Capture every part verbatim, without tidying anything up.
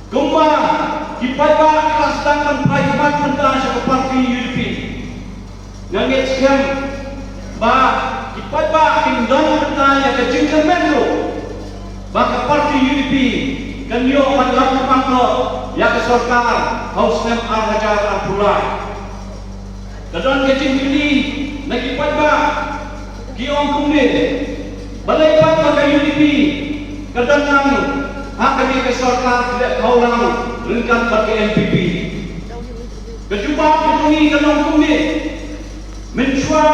Kumba ki paidbah ki la sdang ban phai khmat mynta sha ka party U D P, nga ngeit skhem ba ki paidbah kin don mynta ïa ka jingkyrmen ruh ba ka party U D P kan ïoh ban lam khmat noh ïa ka sorkar ha u snem ar hajar arphew lai. Ka don ka jingkylli na ki paidbah, ki ong kumne, balei pat ba ka U D P ka don lang ha kane ka sorkar khleh khawlang ryngkat bad ka N P P? Ka jubab ka jong ngi ka long kumne, mynshuwa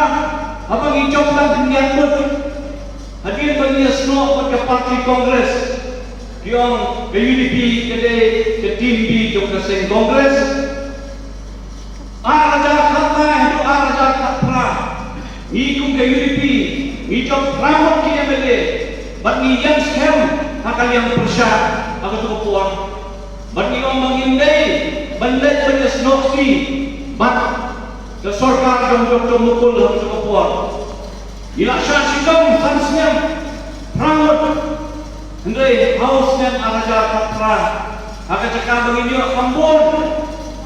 haba ngi jop tang khyndiat ngut, hadien ba ngi ïasnoh bad ka party Congress, ki ong ka U D P ka dei ka team B jong ka seng Congress. Ar hajar khatlai haduh ar hajar khatphra, ngi kum ka U D P ngi jop phra ngut ki M L A bad ngi ïeng skhem ha ka liang pyrshah ha kato ka por. Bad ngi ong ba ngim dei ban leit ban ïasnoh kti bad ka sorkar jong Doctor Mukul ha kato ka por. Ngi la shah shitom san snem, phra ngut. Hynrei ha u snem ar hajar khatphra, ha ka jaka ba ngin ïoh kham bun,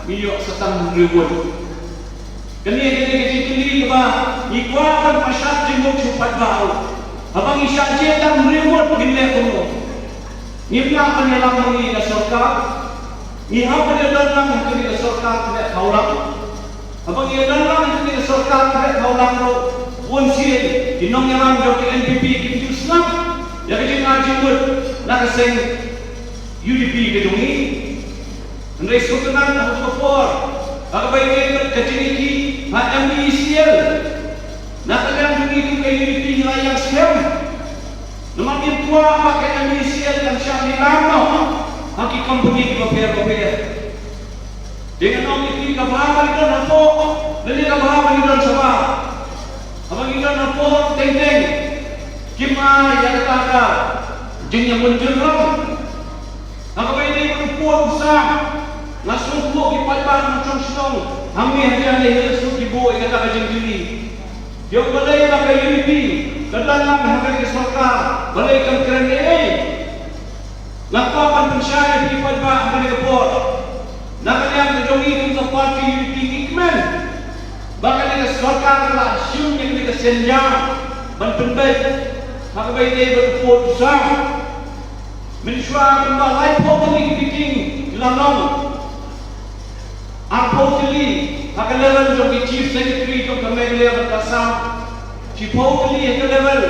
ngi ïoh sa tang hynriew ngut. Kane ka dei ka jingkylli kaba ngi kwah ban pynshai jingmut sha u paidbah. Haba ngi shah jied tang hynriew ngut, ngin leh kumno? Ngim lah ban ïalam ma ngi ka sorkar. Ngi hap ban ïadon lang ha kane ka sorkar khleh khawlang. Haba ngi ïadon lang ha kane ka sorkar khleh khawlang ruh, bun sien ki nongïalam jong ka N P P kim ju sngap ïa ka jingai jingmut na ka seng U D P ka jong ngi. Hynrei sngewtynnat ha kato ka por, ha kaba ïadei bad ka jingïakhih ha M E C L, na ka liang jong ngi kum ka U D P ngi la ïeng skhem. Namar ngim kwah ba ka M E C L kan shah lilam noh ha ki kompani kiba pher bapher. Te ngan ong ïa phi, ka bha ba ngi don hapoh, lane ka bha ba ngi don shabar? Haba ngi don hapoh teng teng, kim ai ïa kata ka jingïamynjur lang. Ha kaba ïadei bad u pud u sam, nga sngewthuh ki paidbah nongshong shnong hangne ha Jaintia Hills ruh ki buh ïa kata ka jingkylli. Ki ong balei ba ka U D P ka don lang ha kane ka sorkar, balei kam kren ei ei? Nga kwah ban pynshai ïa phi paidbah ha kane ka por. Na ka liang ka jong ngi kum ka party U D P ngi kmen ba kane ka sorkar ka la shim ïa kane ka synjam ban pynbeit ha kaba ïadei bad u pud u sam. Mynshuwa kumba laiphew tylli ki meeting ki la long. Arphew tylli ha ka level jong ki Chief Secretary jong ka Meghalaya bad ka Assam. Shiphew tylli ha ka level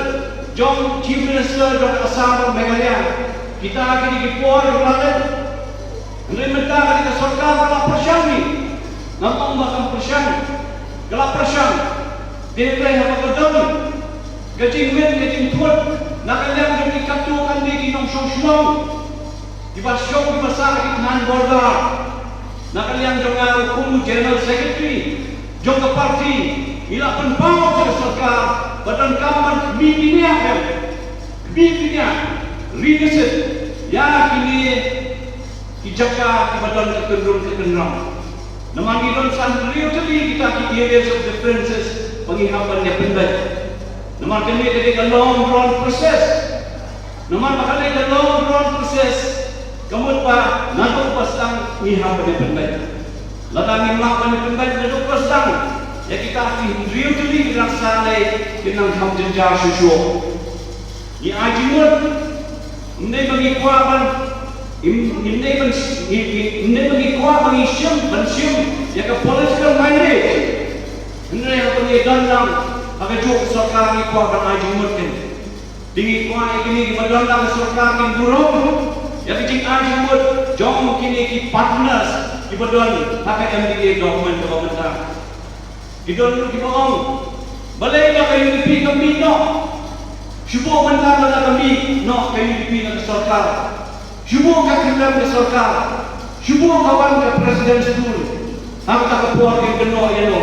jong Chief Minister jong ka Assam bad Meghalaya. Kita kine ki por kiba la leit. Hynrei mynta kane ka sorkar ka la pyrshang hi. Ngam ong ba kam pyrshang. Ka la pyrshang. Te hynrei haba ka don ka jingmit ka jingthut na ka liang jong ki katto katne ki nongshong shnong, kiba shong kiba sah ha ki tngan border, na ka liang jong nga ruh kum u General Secretary jong ka party, ngi la pynpaw sha ka sorkar ba donkam ban khmih bniah, khmih bniah, revisit ïa kine ki jaka kiba don ka kynrung ka kynrang. Namar ngi don san hynriew tylli kita ki areas of differences ba ngi hap ban ïa pynbeit. Namar kane ka dei ka long drawn process. Namar ba ka dei ka long drawn process, ka mut ba naduh ba sdang ngi hap ban ïa pynbeit. Lada ngim lah ban ïa pynbeit naduh ba sdang, ïa kita ki hynriew tylli ki nuksa lei kin nang kham jynjar shuh shuh. Ngi ai jingmut, ym dei ba ngi kwah ban, ym, ym dei ban, ym, ym, ym dei ba ngi kwah ba ngi shim, ban shim ïa ka political mileage. Hynrei haba ngi don lang ha kajuh ka sorkar ngi kwah ban ai jingmut kein. Te ngi kwah ïa kine kiba don lang ha sorkar kin burom ïa ka jingai jingmut jong kine ki partners kiba don ha ka M D A government kaba mynta. Ki don ruh kiba ong, balei ba ka U D P kam mih noh? Shu buh mynta ba la ka mih noh ka U D P na ka sorkar. Shu buh ka khyllem ka sorkar. Shu buh ka wan ka president's tour. Ha kata ka por kin kynnoh ïano?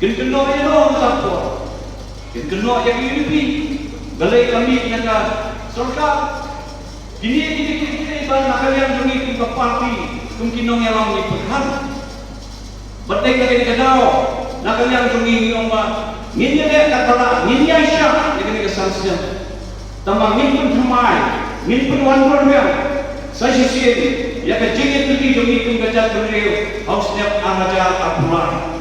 Kin kynnoh ïano ha kata ka por? Kin kynnoh ïa ka U D P. Balei ka mih na ka sorkar? Kine, kine, kine, kine ba na ka liang jong ngi kum ka party, kum ki nongïalam ngi pyrkhat. Bad dei ka dei ka daw na ka liang jong ngi, ngi ong ba ngin ïaleh katba lah, ngin ïaishah ïa kane ka san snem. Tangba ngin pynthymmai, ngin pynwan roi biang. Sa shisien ïa ka jingïaid lynti jong ngi kum ka jaitbynriew ha u snem ar hajar arphew lai.